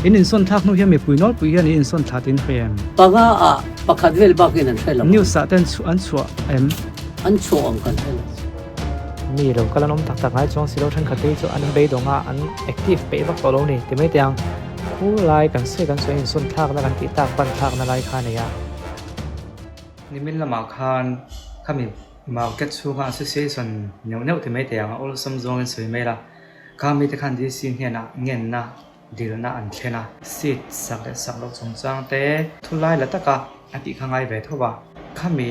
In insawn thlak hnu hian mipui nawlpui hian in insawn thla tin hre em? Panga ah pakhat vel bakin an hre lo. News ah te an chhuah em? An chhuah ang kan hre lo. Mi lo kal an awm tak tak ngai chuang si lo thenkhat te hi chu an beidawng a, an active peih vak tawh lo ni ti mai teh ang. Khu lai kan sawi kan sawi a insawn thlakna kan tih tak pan thlakna lai kha a nei a. Nimin lamah khan khami market chhunga association neuh neuh ti mai teh ang a awlsam zawngin sawi mai la. Kha mite khan DC hnenah ngenna dilna an thlen a. Seat sak leh sak loh chungchang te thulai la taka a tih kha ngai ve tho a. Khami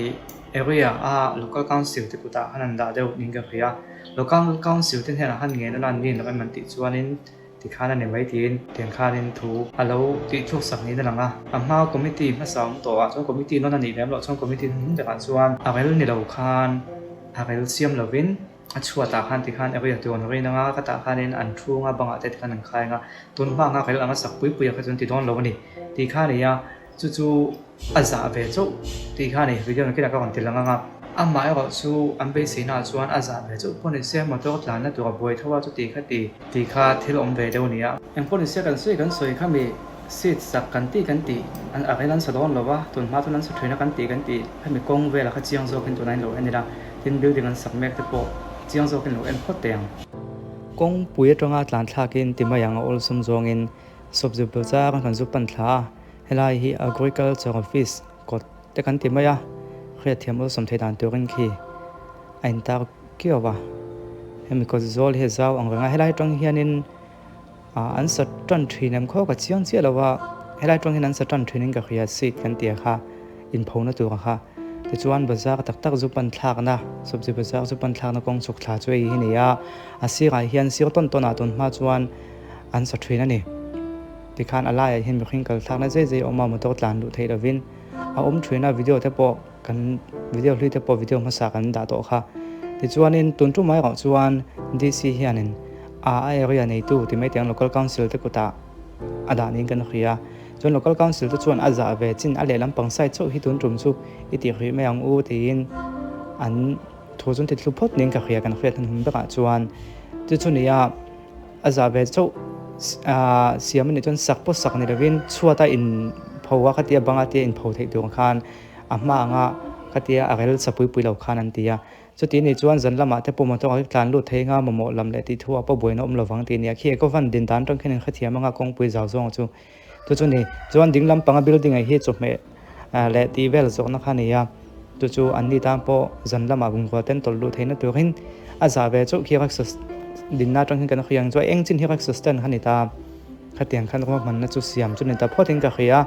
area a local council te kutah khan an dah deuh niin ka hria. Local council te hnenah khan ngen a lan nin loh em an tih chuanin tikhan a ni mai tiin tiang khanin thu a lo tih thluk sak niin a lang a. A hma committee hmasa awm tawh ah chuan committee nawn a nih lem loh chuan committee hnung takah chuan a rel ni lo khan a rel siam lovin A chhuatah khan tikhan area tur an rin anga ka tah khanin an thu anga bangah te tikhan an khai anga tun hma anga rel anga sak pui pui ah kha chuan ti dawn lo a ni tih kha a ni a, chu chu a zah ve chauh tih kha a ni video nakinah ka rawn ti lang anga. Amah erawh chu an beiseina ah chuan a zah ve chauh pawh ni se motor tlanna tur a buai tho a chuti kha ti tih kha thil awm ve deuh a ni a. Engpawh ni se kan sawi kan sawi kha mi seat sak kan tih kan tih an a rel an sa dawn lo va tun hma chuan an sa thin a kan tih kan tih hemi kawng velah kha chiang zawkin tunah in lo en ila. Tin building an sak mek te pawh chiang zawkin lo en phawt teh ang. Kawngpui atanga tlan thlakin ti mai ang a awlsam zawngin sawpzip bazar an kan zu pan thla a, helai hi Agriculture Office kawt te kan ti mai a, hriatthiam awlsam theih dan turin khi a intar kiau a, hemi kawt zawl hi a zau ang reng a, helai atang hianin an sa tan thin em khaw ka chiang chiah lo a, helai atang hian an sa tan thinin ka hria seat kan tih kha inphona tur kha. Tichuan bazar tak tak zu pan thlakna, sabzi bazar zu pan thlakna kawng chhuk thla chu hei hi ni a, a sirah hian sir tawn tawnah tun hma chuan an sa thin a ni. Tikhan a laiah hian mihring kal thlakna zai zai a awm a, motor tlan luh theih lovin a awm thin a, video te pawh kan video hlui te pawh video hmasa kan dah tawh kha. Tichuanin tun tumah erawh chuan DC hianin a area neitu ti mai teh ang local council te kutah a dah niin kan hria a. Chuan Local Council te chuan a zah ve chin a lehlam pang side chauh hi tun tum chu i tih hrih mai ang u tiin an thu chu an ti thlu phawt niin ka hria kan hriat hnuhnung berah chuan chu chu nia a zah ve chauh ah siam a nih chuan sak pawh sak ni lovin chhuat a in pho a khatia banga te in pho theih tur khan a hma anga khatia a rel sa pui pui lo khan an ti a. Chuti nih chuan zan lamah te pawh motor a tlan lut thei nga mamawh lam leh tih thu ah pawh buaina awm lovang tih nia khi Ecovan din dan tang khian in hrethiam anga kawngpui zau zawng chu chu chu ni. Chuan ding lampanga building ah hi chawhmeh leh tih vel zawhna kha a ni a, chu chu an ni tan pawh zan lamah bungrua ten tawlh luh theihna turin a zah ve chauh khi Rexus dinna atang hian kan hria ang chu a eng chin hi Rexus ten kha ni ta khatiang khan ruahmanna chu siam chu ni ta phawt in ka hria.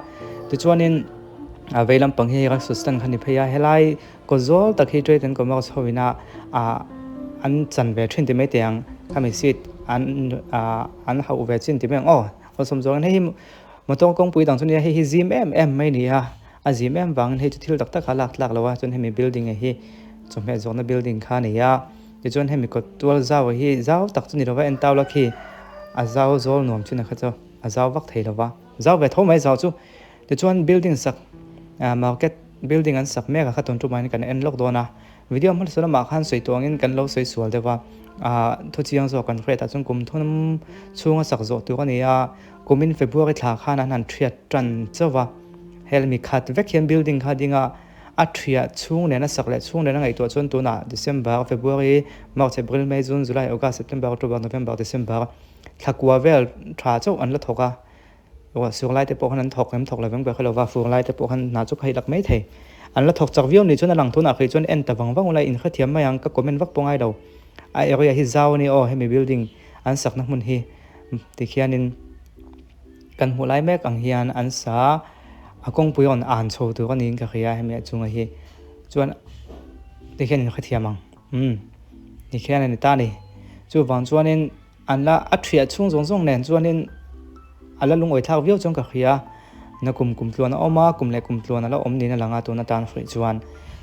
Tichuanin a vei lampang hi Rexus ten kha ni phei a helai Kaw zawl tak hi Trade and Commerce ho ina ah an chan ve thin ti mai teh ang, khami seat an ah an hauh ve chin ti mai ang aw, awlsawm zawngin hei hi motor kawngpui dang chu nia hei hi zim em em mai ni a, a zim em vangin hei chu thil tak tak a lak tlak lo a, chuan hemi building ah hi chawhmeh zawhna building kha a ni a, tichuan hemi kawt tual zau hi zau tak chu ni lova en tau la khi a zau zawl nuam chin a kha chu a zau vak thei lova, zau ve tho mai zau chu. Tichuan building sak ah market building an sak mek a kha tun tumah hian kan en lawk dawn a, video hmasa lamah khan sawi tawh angin kan lo sawi sual deuh a, ah thu chiang zawk kan hriat ah chuan kum thum chhunga sak zawh tur a ni a, kumin February thla khan an han thiat tan chauh va, helmi khat vek hian building kha ding a, a thiah chhung nen a sak leh chhung nen a ngaihtuah chuan tunah December, February, March, April, May, June, July, August, September, October, November, December thla kua vel tha chauh an la thawk a. Ruah sur lai te pawh khan an thawk em thawk lo veng ber kha lo va, fur lai te pawh khan hna chu ka hei lak mai thei. An la thawk chak viau ni chuan a lang thunah kei chuan en ta vang vang ula inhrethiam mai ang ka comment vak pawh ngai lo. A area hi zau a ni aw hemi building an sakna hmun hi tikhianin kan hmuh lai mek ang hian an sa a kawngpui rawn an chho tur a niin ka hria hemi a chunga hi chuan tikhian inhrethiam ang umm tikhian a ni ta a ni. Chuvang chuanin. An la a thiah chhung zawng zawng nen chuanin a la lungawi thlak viau chuan ka hria. Na kum kum tluan a awm a, kum leh kum tluan a la awm niin a lang a tun atan hruih chuan.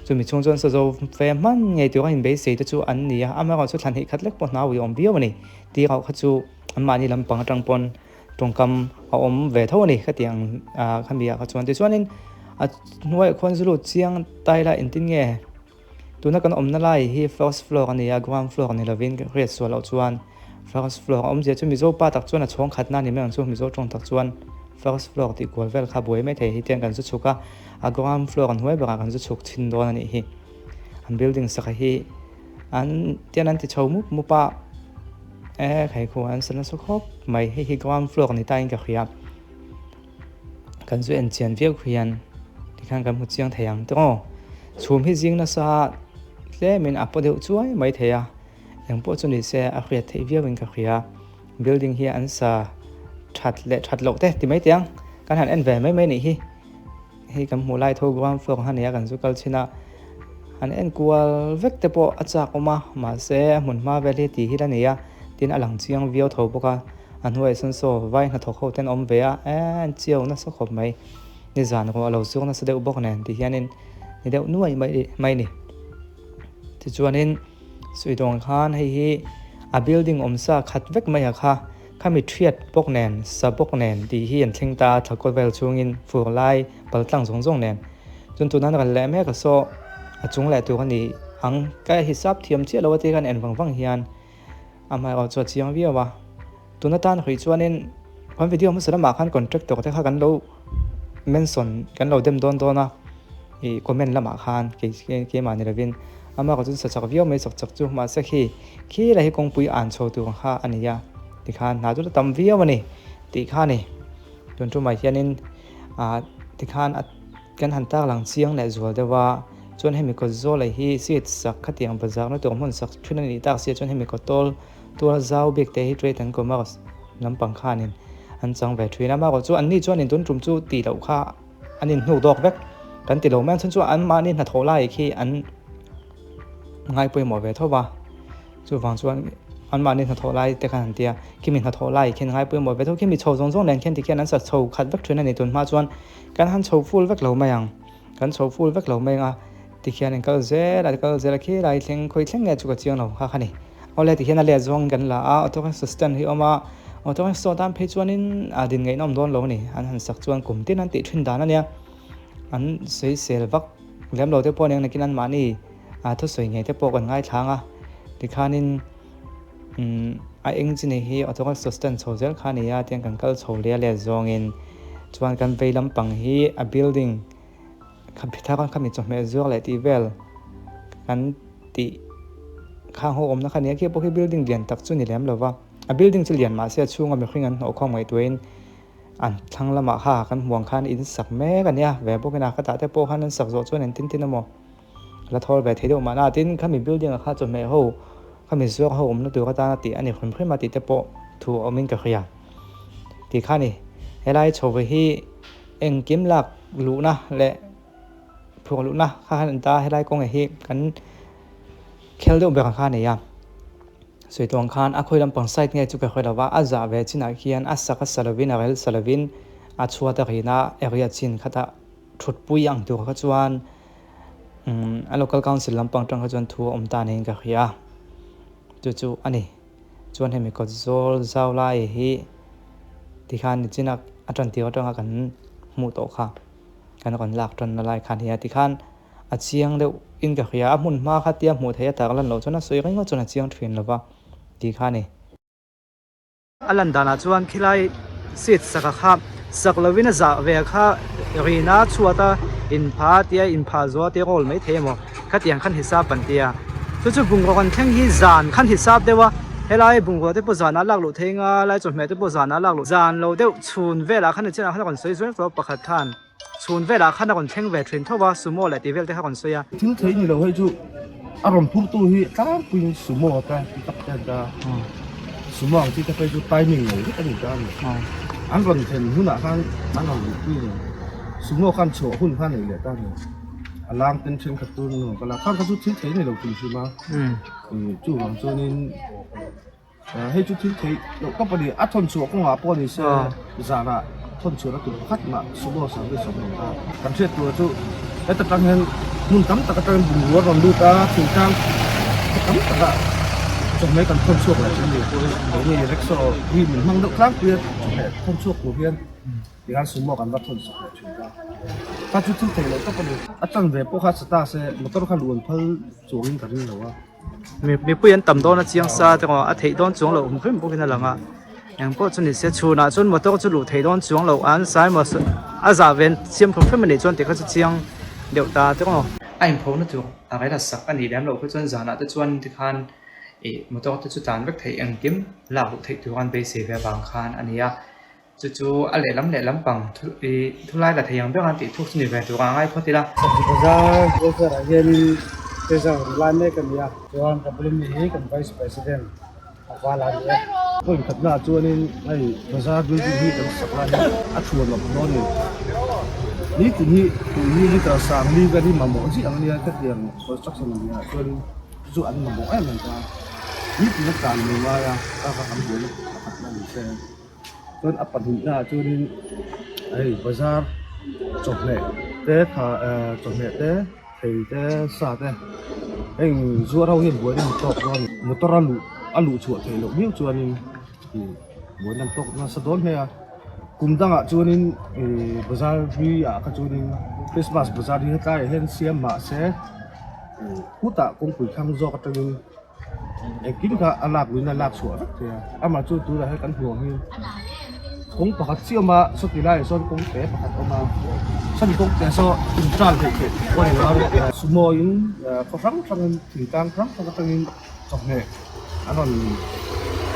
Chumi chhung chuan sazo fe hman ngei tura inbeisei te chu an ni a, amaherawhchu thlan hnih khat lek pawh hna ui awm viau a ni. Tih rauh kha chu anmahni lampang atang pawn tawngkam a awm ve tho a ni khatiang khami ah kha chuan. Tichuanin a hnuaiah khuan zu lut chiang taila engtin nge? Tuna kan awmna lai hi first floor a ni a, ground floor ni lovin ka hriat sual loh chuan First floor a awmzia chu Mizo pa tak chuan a chhawng khatna a ni mai ang chu Mizo tawng tak chuan first floor tih kual vel kha buai mai thei hi tiang kan zu chhuk a a ground floor an hnuai berah kan zu chhuk chhin dawn a nih hi an building saka hi an tian an ti chho mup mup a e khai khu an sa nasa khawp mai hei hi ground floor ni ta in ka hria kan zu en chian viau hian tikhan kan hmu chiang thei ang tawng chhum hi zing nasa tlemin a paw deuh chuai mai thei a. Eng pawh chu ni se a hriat theih viau in ka hria. Building hi an sa that leh that loh te ti mai teh ang. Kan han en ve mai mai nih hi. Hei kan hmuh lai tho ground floor kha nia kan zu kal chhin a. Han en kual vek te pawh a chak awm a mahse a hmun hma vel hi tih hi la nei a tin a lang chiang viau tho bawk a. A hnuaiah sawn saw vai hnathawk ho ten awm ve a eee an chiau nasa khawp mai. Nizan ruah lo zuang nasa deuh bawk nen ti hianin ni deuh nuai mai mai a ni. Tichuanin Suidawng khan hei hi a building awm sa khat vek mai a kha, khami thiat bawk nen, sa bawk nen tih hi an thleng ta a, thlakaw vel chhungin fur lai pal tlang zawng zawng nen. Chun tuna an ral leh mek a saw a chung leh tur a ni ang. Ka hisap thiam chiah lo a ti khan en vang vang hian amaherawh chu a chiang viau a. Tuna tan hrui chuanin kan video hmasa lamah khan contractor te kha kan lo mention kan lo dem dawn dawn a ih comment lamah khan kei keimah ni lovin ama kawt chu sa chak viau mai chak chak chu mahse khi khi lah hi kawngpui an chho tur kha a ni a tikhan hna chu la tam viau a ni tih kha a ni tun tumah hianin ah tikhan a kan han tak lang chiang leh zual deuh a chuan hemi kawt zawl ah hi seat sak khatiang bazar na tur hmun sak thin a nih tak sia chuan hemi kawt tawl Tual zau bik te hi Trade and Commerce lampang khanin an chang ve thin a, amaherawh chu anni chuanin tun tum chu tih loh kha an inhnuk dawk vek kan ti lo mai ang chhan chu anmahni hnathawh lai khi an ngai pawimawh ve tho va, chuvang chuan anmahni hnathawh lai te khan an ti a, khimi hnathawh lai khian ngai pawimawh ve tho, khimi chho zawng zawng nen khian tikhian an sa chho khat vek thin a ni tun hma chuan kan han chho full vek lo mai ang. Kan chho full vek lo mai ang a, tikhian in kal zel a, kal zel a khilai thleng khawi thleng nge chu ka chiang lo kha kha ni. Awle tikhian a let zawng kan la a, auto rickshaw stand hi a awm a, auto rickshaw tan phei chuanin a din ngaihna awm dawn lo a ni, an han sak chuan kum tin an tih thin dan a nia, an sawisel vak lem lo te pawh a ni ang nakin anmahni a thusawi ngei te pawh kan ngaithlang a, tikhanin umm a eng chi nei hi auto rickshaw stand chho zel kha a ni a tiang kan kal chho leh a let zawngin chuan kan vei lampang hi a building Thar khan khami chawhmeh zuar leh tih vel kan tih khang ho awmna kha nia khi pawh khi building lian tak chu ni lem lo va a building chu lian mahse a chhunga mihring an hnawh khawm ngaihtuahin an thlang lamah kha kan hmuh ang khan in sak mek a nia ve bawk in a khatah te pawh khan an sak zawh chuan engtin tin emaw la thawl ve thei deuh mahna tin khami building ah kha chawhmeh ho khami zuar ho awmna tur atana tih a ni hrim hrim a tih te pawh thu a awmin ka hria tih kha a ni helai chho ve hi. Engkim lak luhna leh phuak luhna kha khan an ta a, helai kawngah hi kan khel deuh ber ang kha a nei a, sawi tawh ang khan a khawi lampang side nge chu ka hre lo va, a zah ve chinah khian a sak a sa lovin a rel sa lovin a chhuat a rin a, area chin khatah thutpui ang tur kha chuan umm a local council lampang atang kha chuan thu a awm ta niin ka hria a, chu chu a ni. Chuan hemi kawt zawl zau lai hi tikhan nichina a tan tir atanga kan hmuh tawh kha kan rawn lak tanna lai kha ania tikhan a chiang deuh in ka hria a hmun hma kha tia hmuh theih a tak lan loh chuan a sawi ringawt chuan a chiang thin lova tih kha a ni. A lan danah chuan khilai seat saka kha sak lovin a zah ve kha rina chhuat a inpha tia inpha zuah te roll mai thei emaw khatiang khan hisap an tia chu chu bungraw kan thleng hi zan khan hisap deuh a helai bungraw te pawh zanah lak luh thei anga lai chawhmeh te pawh zanah lak luh zan lo deuh chhun velah khan nichinah khan a rawn sawi zuai tawh a pakhat khan chhun velah khan a rawn thleng ve thin tho a sumo leh tih vel te kha a rawn sawi a. Thil thei ni lo hei chu a rawn phurtu hi tlangpuiin sumo te ti tak te an ta sumo ang chi te phei chu timing nei vek a ni ta a ni an rawn thlen hunah khan an rawn luhpui a ni sumo khan chhuah hun kha a nei leh ta a ni a lang ten thenkhat chu an rawn kal a khang kha chu thil thei ni lo hrim hrim a chuvang chuanin. Hei chu thil theih loh tawp a ni. A thawn chhuah kawngah pawh ni se zanah thawn chhuahna tur pakhat mah sumo service awm lo ta. Kan hriat tur chu heta tang hian hmun tam tak atangin bungrua rawn lut a, thingtlang tam takah chawhmeh kan thawn chhuak leh thin a ni. Keini rickshaw hi min hmang deuh tlangpui a, chawhmeh thawn chhuak tur hian tikhan sumo kan va thawn chhuak leh thin ta. Kha chu thil theih loh tawp a ni. A chanve pawh kha sa ta se motor kha luan phal chuangin ka ring lo a. Mipui an tam dawn a chiang sa te a theih dawn chuang loh hrim hrim bawkin a lang a eng pawh chu ni se chhunah chuan motor chu luh theih dawn chuang loh an sai maw a zah ven siam hrim hrim a nih chuan tih kha chu chiang deuh ta te maw. A inpho na tur a rel a sak a nih lem loh kha chuan zanah te chuan tikhan ih motor te chu tan vek theih engkim lak luh theih tur an beisei ve avang khan a ni a. Chu chu a lehlam lehlam pang thu ih thulai la thei ang ber ang tih thuk chu ni ve tur a ngai phawt ila. Sabzi bazar welfare ah hianin treasurer rawn lai mek a ni a, chuan ka bula mi hi kan vice president a val a ni a. Point khatna ah chuanin hei bazar building hi kan sak lai hi a thuan awm dawn a ni. Nitin hi tui hi litre sang li vel hi mamawh zih ang ania khatiang construction a nih ah chuanin chu chu an mamawh em em ta. Nitin a tlan lo ngai a, kha kha kan buaina pakhatna a ni se. Chuan a pahnihna ah chuanin hei bazar chawhmeh te tha eh chawhmeh te thei te sa te heng zuar ho hian buaina an tawk dawn motor a luh a luh chhuah theih loh miau chuanin ih buaina an tawk nasa dawn hle a kum dangah chuanin ih bazar hlui ah kha chuanin christmas bazar hi hetlaiah hian siam mahse ih khutah kawngpui thlang zawk atangin. Engkim kha a lak luin a lak chhuah vek thei a, amah chu tunah hian kan hmuh ang hi kawng pakhat chiah awm a, sawti laiah sawn kawng te pakhat a awm a, sawmi kawng te saw intan theih theih pawh a ni lo a, sumo in khaw hrang hrangin thingtlang hrang hrang atangin chawhmeh an rawn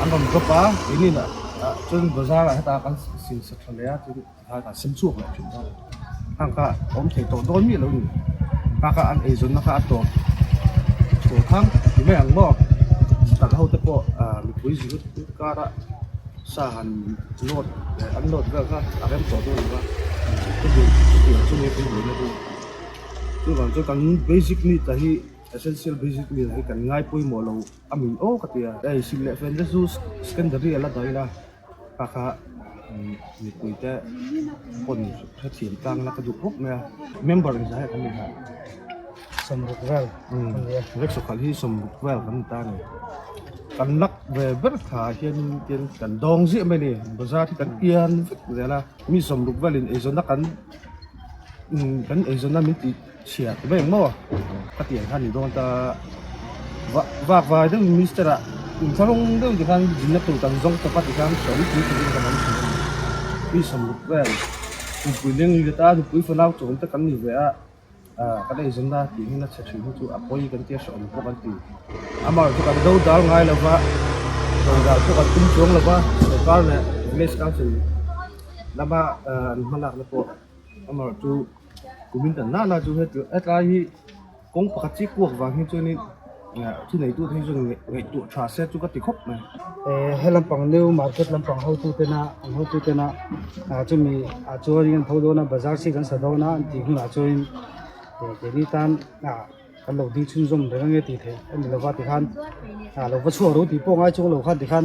an rawn drop a, keini ah chuan bazar ah hetah kan sin sa tha leh a tin tikhan kan sem chhuak leh thin a, hang kha awm thei tawh dawn miah lo a ni hang kha an eizawnna kha a tawp tawh thang ti mai ang maw tak ho te pawh ah mipui zir kara sa han load leh an load vel kha a rem tawh dawn lo va chutiang chu nge kan buaina chu chuvang chu kan basic need a hi essential basic need a hi kan ngai pawimawh lo a min aw ka ti a hei silh leh fen te chu secondary a la daih ila. Kha kha mipui te pawn hrethiam tlang la ka duh khawp mai a member in zai kan ni ha sawmruk vel kan ni a rickshaw khalh hi sawmruk vel kan ni ta a ni kan lak ve ber tha hianin tin kan dawng ziah mai a ni bazar hi kan pian vek zel a mi sawmruk velin eizawnna kan kan eizawnna min tih chhiat mai ang maw ka tih ang khan ni dawn ta vak vai deuh in mister ah inthlahrung deuh ti khan zinna tur kan zawng tawp a ti khan sawi pui turin kan awm thin a ni mi sawmruk vel nupui leng let a nupui fanau chawm te kan ni ve a ah kan eizawnna tih hian a chhe thin hi chu a pawi kan tia hrehawm bawk an ti amaherawhchu kan do dal ngai lo va do dal pawh kan tum chuang lo va sorkar leh village council lama an hmalakna pawh amaherawhchu. Kumin kan la la chu hetlai hi kawng pakhat chi kuak vang hi chuanin thu neitu te hi chuan ngaihtuah tha se chu ka ti khawp mai. He lampang new market lampang hotu tena an hotu tena chumi ah chuanin an tho dawn a bazar chi kan sa dawn a an tih hunah chuanin keini tan kan lo ding chhunzawm reng ange tih theih a ni lova tikhan lo va chhuak ro tih pawh ngai chuang lo khan tikhan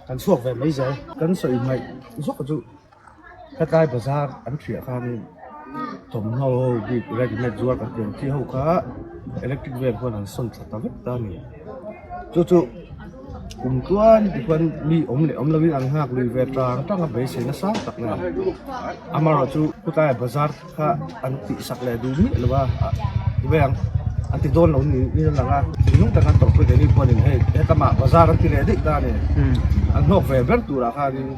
kan chhuak ve mai zel. Kan sawi ngaih zawk chu. Hetlai bazar an hriah khanin thawmhnaw ho bik ready made zuar kan tih ang chi ho kha electric vel khuan an sawn thla ta vek ta a ni. Chu chu kum tluan ti khuan mi awm leh awm lovin an nghak lui ve tang tang a beisei nasa tak mai a ni. Amaherawhchu khawtlai bazar kha an tih sak leh duh miah lo a ti mai ang an ti dawn lo niin a lang a thinlung tak an tawrhpui ve ni pawhin hei hetlama bazar an ti leh daih ta a ni. An hlawk ve ber turah khanin.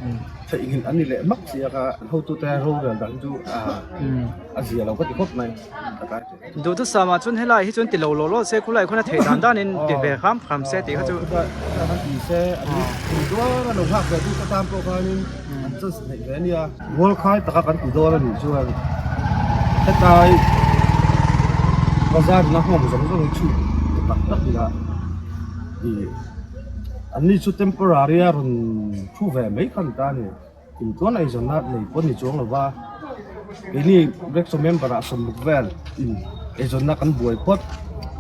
Theihnghilh an ni leh mak si a kha hotute rorel dan chu a zia lo ka ti khawp mai ka tlai teh. Duhthusam ah chuan helai hi chuan ti lo law law se khulai khawn a theih dan dan in ti ve hram hram se tih kha chu. Khulai khan ti se an ni duar a lo nghak ve tu te tan pawh khanin an chance theih ve ania. Rual khai taka kan ti dawn a nih chuan hetlai bazar in a nghawng zawng zawng hi chhut tak tak ila ih. An ni chu temporary a rawn thu ve mai kha ni ta a ni. Kum chuan eizawnna nei pawh ni chuang lo va, keini Rickshaw member ah sawmruk vel in eizawnna kan buai phawt.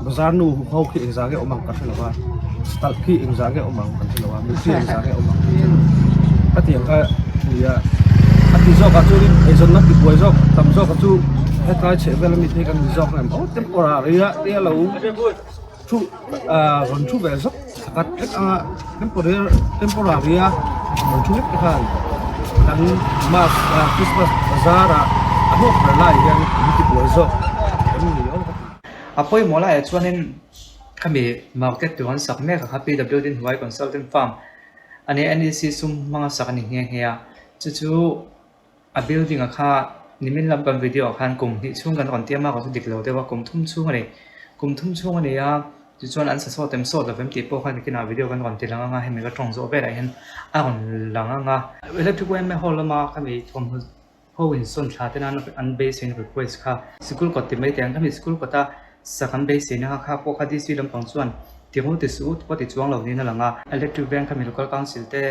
Bazar nu ho khi engzah nge awm ang ka hre lo va, stalh khi engzah nge awm ang kan hre lo va, mipui engzah nge awm ang kan hre lo. Ka ti ang kha nia, a ti zawkah chuanin eizawnna ti buai zawk tam zawkah chu hetlai chhehvel ami te hi kan ni zawk em aw temporary a tia lo. Thu rawn thu ve zawk pakhat vek anga temporary temporary a rawn thu vek te khan kan mas Christmas bazar ah a hlawk ber lai hian min ti buai zawk em ni aw ka ti. A pawimawh laiah chuanin. Khami market tur an sak mek a kha PWD hnuai consultant firm a nia NEC sum hmanga sak a ni nghe nghe a chu chu a building a kha nimin lam kan video ah khan kum hnih chhung kan rawn tiam a chu dik lo deuh a kum thum chhung a ni kum thum chhung a ni a tichuan an sa sawt em sawt lo em tih pawh khan nikinah video kan rawn ti lang ang a hemi ka tawng zawh velah hian a rawn lang ang a. Electric yma hall lama khami thawmhnaw Ho insawn thla te nan an beiseina request kha sikul kawt ti mai teh ang khami sikul kawta sak an beiseina kha kha pawh kha DC lampang chuan ti ru ti suh u pawh ti chuang lo niin a lang a. Electric Veng khami local council te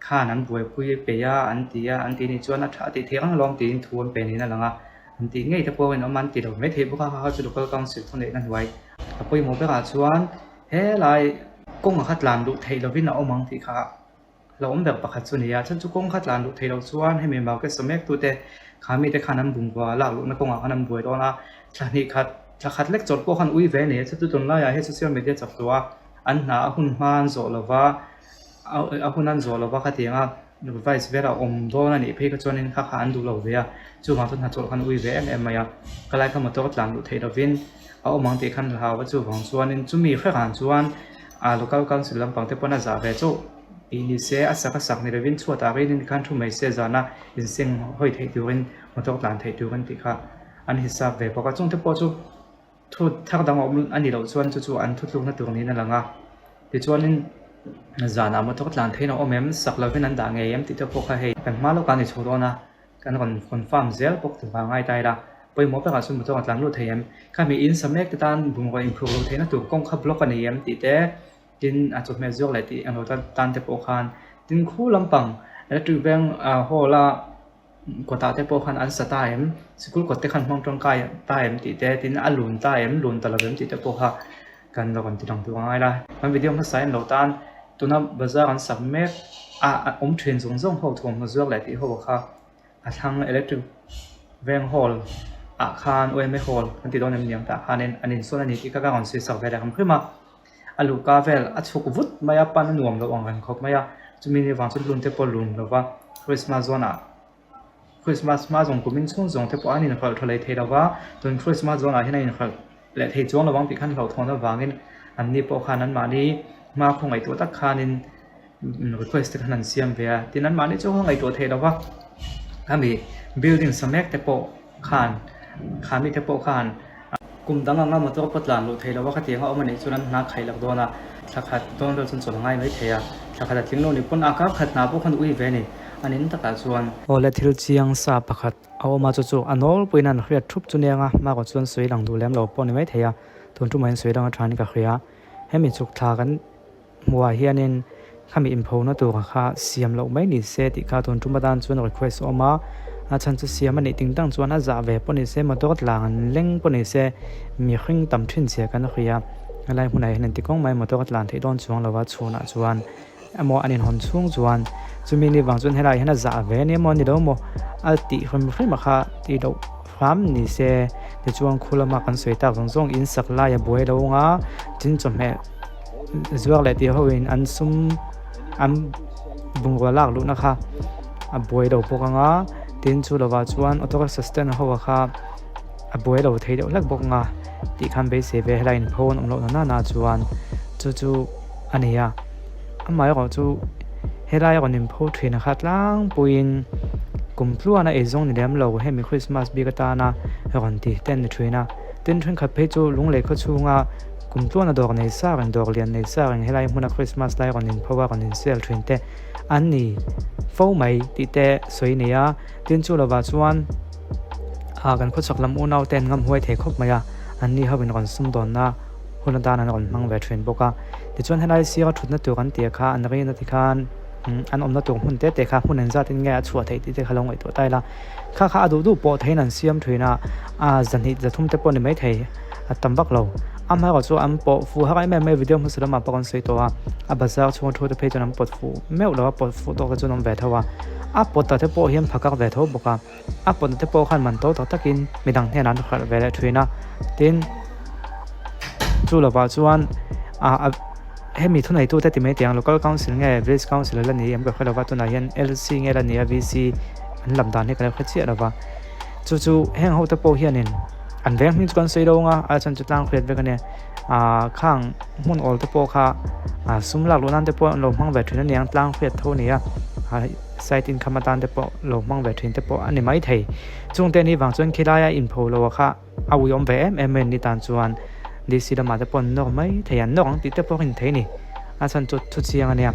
khan an buaipui peih a an ti a an tih nih chuan a tha tih theih ang alawm tiin thu an pe niin a lang a. An tih ngei te pawh a inawm a an ti lo mai thei bawk a kha kha chu local council thuneihna hnuai a pawimawh berah chuan helai kawngah kha tlan luh theih lovin a awm ang tih kha Hlauhawm ber pakhat chu a ni a, chhan chu kawng kha tlan luh theih loh chuan hemi market saw mek tute kha mite khan an bungrua lak luhna kawngah khan an buai dawn a, thla hnih khat thla khat lek chawlh pawh khan ui ve a ni a, chhan chu tunlaiah he social media chak tawh a, an hna a hun hma an zawh lova a hun an zawh lova khatiang a vice vera awm dawn a nih phei kha chuanin kha kha an duh lo ve a, chuvang chuan hna chawlh khan ui ve em em mai a, ka lai kha motor tlan luh theih lovin a awm ang tih khan hlau a chuvang chuanin chumi hrerah chuan a local council lampang te pawn a zah ve chauh. Tih ni se, a sak a sak ni lovin chhuatah rin in khan thu mai se zana inseng hawi theih turin motor tlan theih tur an tih kha an hisap ve bawk a. Chungte pawh chu thu thar dang a awm a nih loh chuan chu chu an thutlukna tur niin a lang a. Tichuanin zanah motor tlan theihin a awm em, sak lovin an dah ngei em tih te pawh kha hei kan hma lawkah a ni chho dawn a, kan rawn confirm zel bawk tur vang a ngai ta ila. Pawimawh berah chuan motor a tlan lut thei em? Khami in sa mek te tan bungraw inphur loh theihna tur kawng kha block a nei em tih te Tin, a chawhmeh zawk leh tih englo tan tan te pawh khan tin khu lampang electric veng ah hall a kawtah te pawh khan an sa ta em sikul kawt te khan hmang tangkai ta em tih te tin a lun ta em lun ta lo em tih te pawh kha kan lo rawn ti lang tur a ngai la. Kan video hmasa en lo tan tuna bazar an sak mek a awm thin zawng zawng ho thawmhnaw zawk leh tih ho kha a thlang electric veng hall ah khan yma hall kan ti dawn em ni ang tah khanin an insawn a ni tih kha ka rawn sawi sak ve leh ang hrim a. A luhka vel a chhuk vut mai a, pan a nuam loh ang reng khawp mai a, chumi ni vang chuan lun te pawh lun lo va, Christmas zawnah Christmas hma zawng kumin chhung zawng te pawh an inhralh tha leh thei lo va, tun Christmas zawnah hian a inhralh leh thei chuang lo ang tih khan hlauhthawn avangin anni pawh khan anmahni hma khaw ngaihtuah tak khanin request te khan an siam ve a, tin anmahni chu khaw ngaihtuah theih lo va, khami building sa mek te pawh khan khami te pawh khan. Kum dang anga motor pawh tlan luh theih loh a khatiang a awm a nih chuan an hna khaih lak dawn a, thla khat dawn vel chuan chawlh a ngai mai thei a, thla khat a tling lo ni pawn a kar khat hna pawh khan ui ve a ni, an in takah chuan. Awle thil chiang sa pakhat a awm a chu chu a nawlpuiin an hriat thup chu nia nga hmakawt chuan sawi lang duh lem lo pawh a ni mai thei a, tun tumah hian sawi dang a tha in ka hria, hemi chhuk thla kan hmuhah hianin khami inphona tur kha siam loh mai ni se tih kha tun tum atan chuan request a awm a, a chhan chu siam a nih ting tang chuan a zah ve pawh ni se motor tlang an leng pawh ni se mihring tam thin chhia kan hria helai hmunah hian engti kawng mai motor tlan theih dawn chuang lova chhunah chuan emaw an inhawn chhung chuan chumi ni vang chuan helaiah hian a zah ve ania maw ni lo maw a tih hrim hrim a kha tih loh hram ni se tichuan khu lama kan sawi tak zawng zawng in sak lai a buai lo ang a tin chawhmeh. Zuar leh tih ho in an sum an bungrua lak luhna kha a buai lo bawk ang a tin chu lovah chuan auto rickshaw stand ho ah kha a buai lo thei deuh hlek bawk ang a tih khan beisei ve helai in pho an awm loh na nana chuan chu chu a ni a amaherawh chu helai a rawn in pho thin a kha tlangpuiin kum tluan a eizawng ni lem lo hemi christmas bik atana rawn ti te an ni thin a tin thenkhat phei chu lunglei khaw chhunga. Kum tluan a dawr nei sa reng, dawr lian nei sa reng helai hmuna Christmas lai rawn inpho a rawn insel thin te an ni fo mai tih te sawi nei a. Tin chu lovah chuan ah kan khawchhak lam unau te an ngam huai thei khawp mai a, an ni ho in rawn sumdawnna hun atan an rawn hmang ve thin bawk a. Tichuan helai sira thutna tur an tih kha an rin a tikhan an awmna tur hmun te te kha hmun engzat in nge a chhuah theih tih te kha lo ngaihtuah ta ila. Kha kha a duh duh pawh theiin an siam thin a, ah zahnih zathum te pawh ni maithei. A tam vak lo. Amaherawh chu an pawh fuh har em em mai video hmasa lamah pawh kan sawi tawh a, a bazar chhunga thu te phei chuan an pawt fuh meuh lo a, pawt fuh tawk te chuan an awm ve tho a. A pawt ta te pawh hian phakak ve tho bawk a, a pawt na te pawh khan man to tak takin midang hnenah an hralh ve leh thin a. Tin, chu lovah chuan ah hemi thuneitu te ti mai teh ang local council nge village council la ni em ka hre lova tunah hian LC nge la ni a VC an lam dan hi ka lo hre chiah lova. Chu chu heng ho te pawh hianin. An veng hming chu kan sawi lo ang a, a chhan chu tlang hriat vek a nia. Ahh khang hmun awl te pawh kha ah sum lak luh nan te pawh an lo hmang ve thin a niang tlang hriat tho a ni a, ah side income atan te pawh lo hmang ve thin te pawh a ni maithei. Chungte ni vang chuan khilai a inpho lo a kha a uiawm ve em em mai ni tan chuan DC lamah te pawh an nawk mai thei an nawk ang tih te pawh a inthei a ni. A chhan chu thu chiang a nia,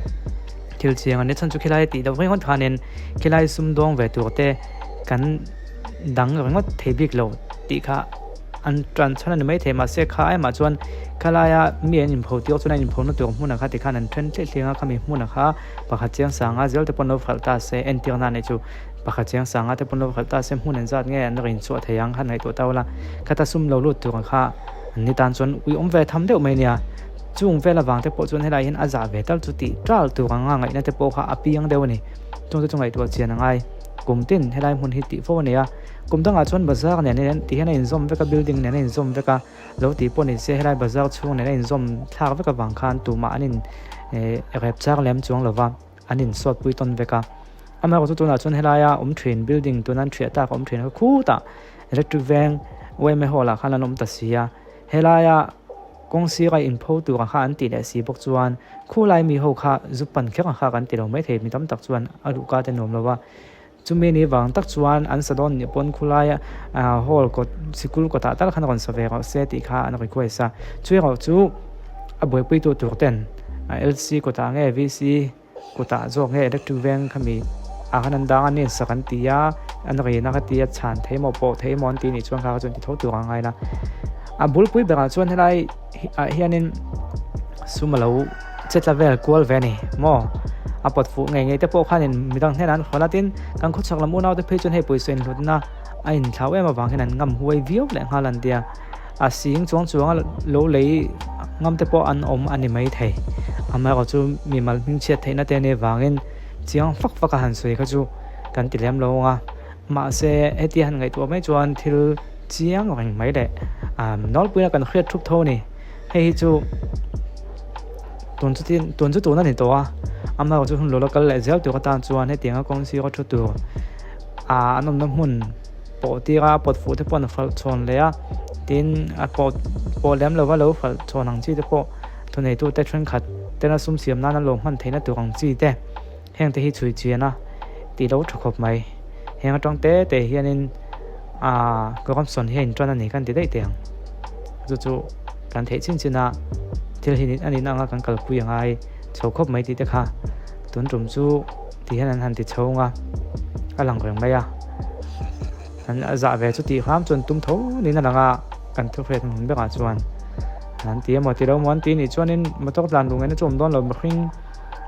thil chiang a nia chhan chu khilai tih loh ringawt khanin khilai sumdawng ve tur te kan dang ringawt thei bik lo tih kha an tan chhan a ni maithei mahse kha aimah chuan khalaia mi an inpho tir chuan an inpho na tur hmunah kha tikhan an then thleh thleng a khami hmunah kha pakhat chiang sanga zel te pawh an lo hralh ta se entir nan eih chu pakhat chiang sanga te pawh an lo hralh ta se hmun an zat nge an rin chhuah thei ang kha ngaihtuah ta ula khata sum lo lut tur kha an ni tan chuan ui awm ve tham deuh mai nia chung vel avang te pawh chuan helai hian a zah ve tal chu tih tal tur anga ngaihna te pawh kha a piang deuh a ni chung te chu ngaihtuah chian a ngai. Kum tin helai hmun hi tih fo a ni a, kum dangah chuan bazar nen hian ti hian a inzawm vek a, building nen a inzawm vek a, lo tih pawh ni se helai bazar chhung nen a inzawm thlak vek avang khan tumah an in eh rep char lem chuang lo va, an insawt pui tawn vek a. Amaherawhchu tunah chuan helaia awm thin building tuna an thiah tak a awm thin kha khutah electric veng yma hall ah khan an awm ta si a, helaia kawng sira inpho tur ang kha an tih leh si bawk chuan khulai mi ho kha zu pan kher ang kha kan ti lo maithei mi tam tak chuan a duh ka te nuam lo va chumi ni vang tak chuan an sa dawn nih pawn khulaia hall kawt sikul kawtah tal khan rawn sa ve rawh se tih kha an request a chu erawh chu a buaipui tu tur ten LC kawtah nge VC Kutah zawk nge electric veng khami ah khan an dang a nen sak an ti a, an rin a ka ti a chhan thei maw pawh thei maw an tih nih chuan kha kha chuan ti tho tur a ngai la. A bulpui berah chuan helai ah hianin sum a lo che tla vel kual ve a ni maw a pawt fuh ngei ngei te pawh khanin midang hnenah an hawn a tin kan khawchhak lam unau te phei chuan hei pawisa inhlutna a inthlau em avang hian an ngam huai viau leh nghal an tia. A sing chuang chuang a lo lei ngam te pawh an awm a ni maithei. Amaherawh chu mimal hmingchhiat theihna te ania vangin chiang fak fak a han sawi kha chu kan ti lem lo ang a. Mahse hetia han ngaihtuah mai chuan thil chiang reng mai leh nawlpuina kan hriat thup tho a ni. Hei hi chu tun chu tun chu tun a ni tawh a, amaherawh chu hun lo la kal leh zel tur atan chuan hetianga kawng sira thu tur an awmna hmun. Pawh tira a pawt fuh te pawh an hralh chhawn leh a, tin a pawh pawh lem lova lo hralh chhawn ang chi te pawh thawneitute thenkhat tena sum siam nana lo hman theihna tur ang chi te heng te hi chhui chian a tih lo tha khawp mai. Heng atang te te hianin aaa corruption hi a intan a ni kan ti daih teh ang. Chu chu kan theih chin chin a thil hi a nihna anga kan kalpui a ngai chho khawp mai tih te kha tun tum chu ti hian an han ti chho ang a, a lang reng mai a. An a zah ve chu tih hram chuan tum tho niin a lang a, kan thu hriat hmun berah chuan an ti emaw ti lo maw an ti nih chuanin motor tlan duh ngaihna chu awm dawn lo mihring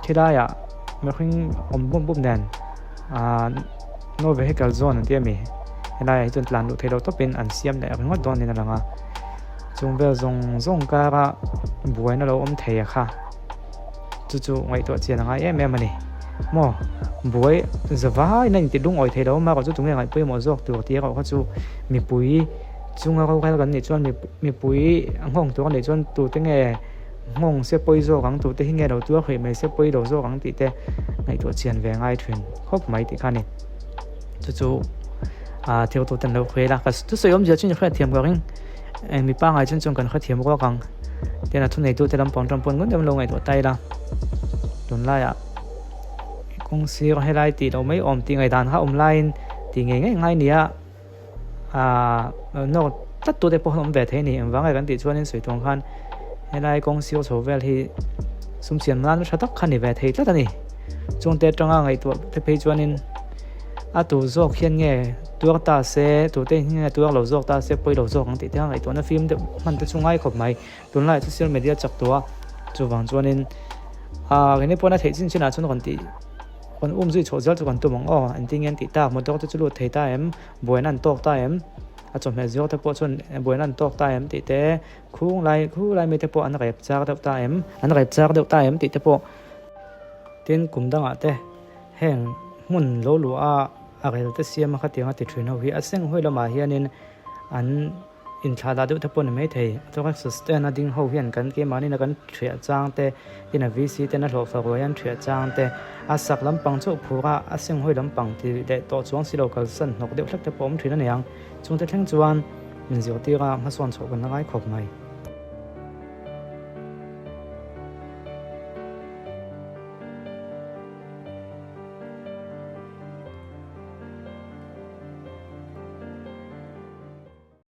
khilaiah mihring awm bum bum nen ahh no vehicle zone an ti a mi helaiah hi chuan tlan duh theih loh tawpin an siam leh ringawt dawn niin a lang a chung vel zawng zawng kara buaina lo awm thei a kha. Chu chu ngaihtuah chian a ngai em em a ni. Maw? Buai zavaiin a inti lungawi thei lo a, chu tunge ngaihpawimawh zawk tur tih erawh kha chu mipui chunga rorel kan nih chuan mipui nghawng tur a nih chuan tute nge nghawng se pawi zawk ang, tute hi nge lo tuar hrih mai se pawi lo zawk ang tih te ngaihtuah chian ve ngai thin khawp mai tih kha a ni. Chu chu ah thil tute an lo hruai a, ka thusawi awmzia chu inhriatthiam ka ring. Eng mi pangngai chuan chuan kan hrethiam ruak ang. Tin a thuneitute lampang tan pawh ngun deuhin lo ngaihtuah ta ila. Tunlaiah kawng sir helai tih loh mai awm tih ngaihdan kha awm laiin tih ngei ngei ngai nia aaa nawr tlat tute pawh an awm ve thei a ni. Engvang nge kan tih chuanin sawi tuang khan helai kawng sir chho vel hi sum siam nan tha tak kha ni ve thei tlat a ni. Chungte atanga ngaihtuah te phei chuanin a tur zawk hian nge tuar ta se tute hi nge tuar lo zawk ta se pawi lo zawk ang tih te kha ngaihtuahna fim deuh hman te chu ngai khawp mai tunlaiah social media chak tawh a chuvang chuanin ah keini pawhin a theih chin chinah chuan rawn tih rawn um zui chhoh zel chu kan tum ang aw engtin nge an tih tak motor te chu lut thei ta em buaina an tawk ta em a chawhmeh zawk te pawh chuan buaina an tawk ta em tih te khung lai khu lai mite pawh an rep chak deuh ta em an rep chak deuh ta em tih te pawh tin kum dangah te. Heng hmun lo luh a a rel te siam a khatiang a ti thin ho hi a seng hawi lamah hianin an inthlah dah deuh te pawh a ni maithei. A chuan sustain a ding ho hian kan keimahni a kan thiah chang te tin a VC ten a hlawh fak ruai an thiah chang te a sak lampang chauh phur a a seng hawi lampang ti leh tawh chuang si lo kalsan hnawk deuh hlek te pawh a awm thin a ni ang. Chungte thleng chuan. Min zirtir a, hmasawn chhoh kan la ngai khawp mai.